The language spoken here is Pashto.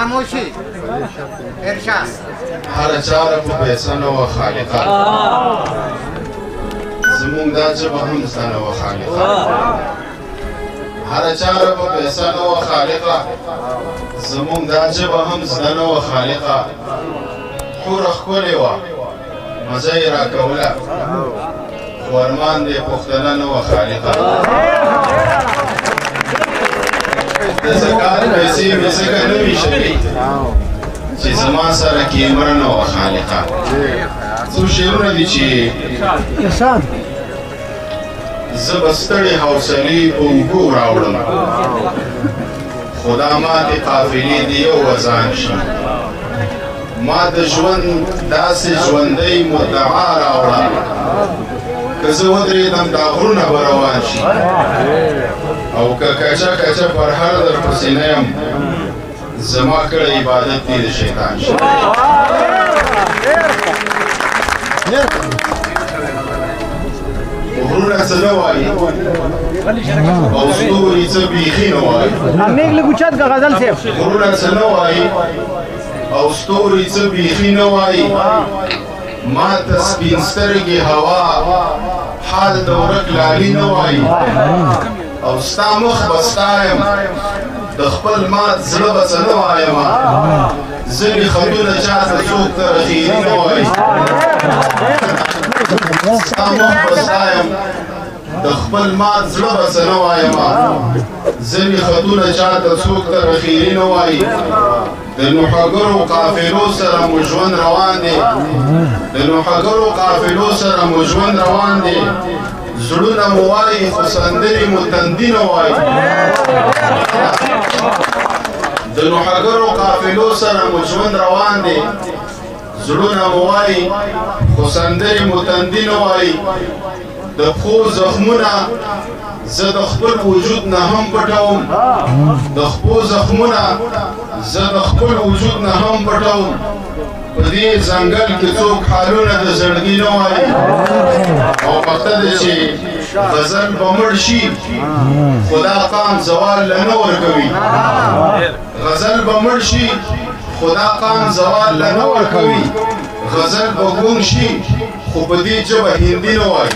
خاموشي ارشاد. هره چاره په پیسه نه وه خالقه، زموږ دا ژبه هم زده نه وه خالقه. هره چاره په پیسه نه وه خالقه، زموږ دا ژبه هم زده نه وه خالقه. حوره ښکلې وه مزه یې راکوله، خو ارمان دی پښتنه نه وه خالقه. د زکات پیسې مې ځکه نه ویشلې چې زما سره کیمره نه وه خالقه. څو شعرونه دي چې زه به ستړې حوصلې په اوږو راوړم، خو دا ماتې قافلې دې یو وزان شي. ما د ژوند داسې ژوندۍ مدعا راوړه، که زه ودرېدم دا غرونه به روان شي، او که کچه کچه پر هر در پسې نه یم، زما کړی عبادت دې د شیطان شي. غرونه څه نه وایي او ستوري څه بیخي نه وایي. غرونه څه نه وایي او ستوري څه بیخي نه وایي. ما ته سپین سترګې هوا حال د ورک لالي نه وایي، او ستا مخ به ستا یم د خپل مات زړه به څه نه وایم. ځینې خطونه چا ته څوک تر اخیري نه وایي. ستا مخ به ستا یم د خپل مات زړه به څه نه وایم. ځینې خطونه چا ته څوک تر اخیري نه وایي. د نوحګرو قافلو سره مو ژوند روان دی، د نوحګرو قافلو سره مو ژوند روان دی. زړونه مو وایي خو سندرې مو تندي نه وایي. د نوحګرو قافلو سره مو ژوند روان دی، زړونه مو وایي خو سندرې مو تندي نه وایي. د پښو زخمونه زه د خپل وجود نه هم پټوم، د خپو زخمونه زه د خپل وجود نه هم پټوم. په دې ځنګل کې څوک حالونه د زړګي نه وایي. او مقصد چې غزل به مړ شي خو دا قام زوال له نه ورکوي. غزل به مړ شي خو دا قام زوال له نه ورکوي. غزل به ګونګ شي خو په دې ژبه هندي نه وایي.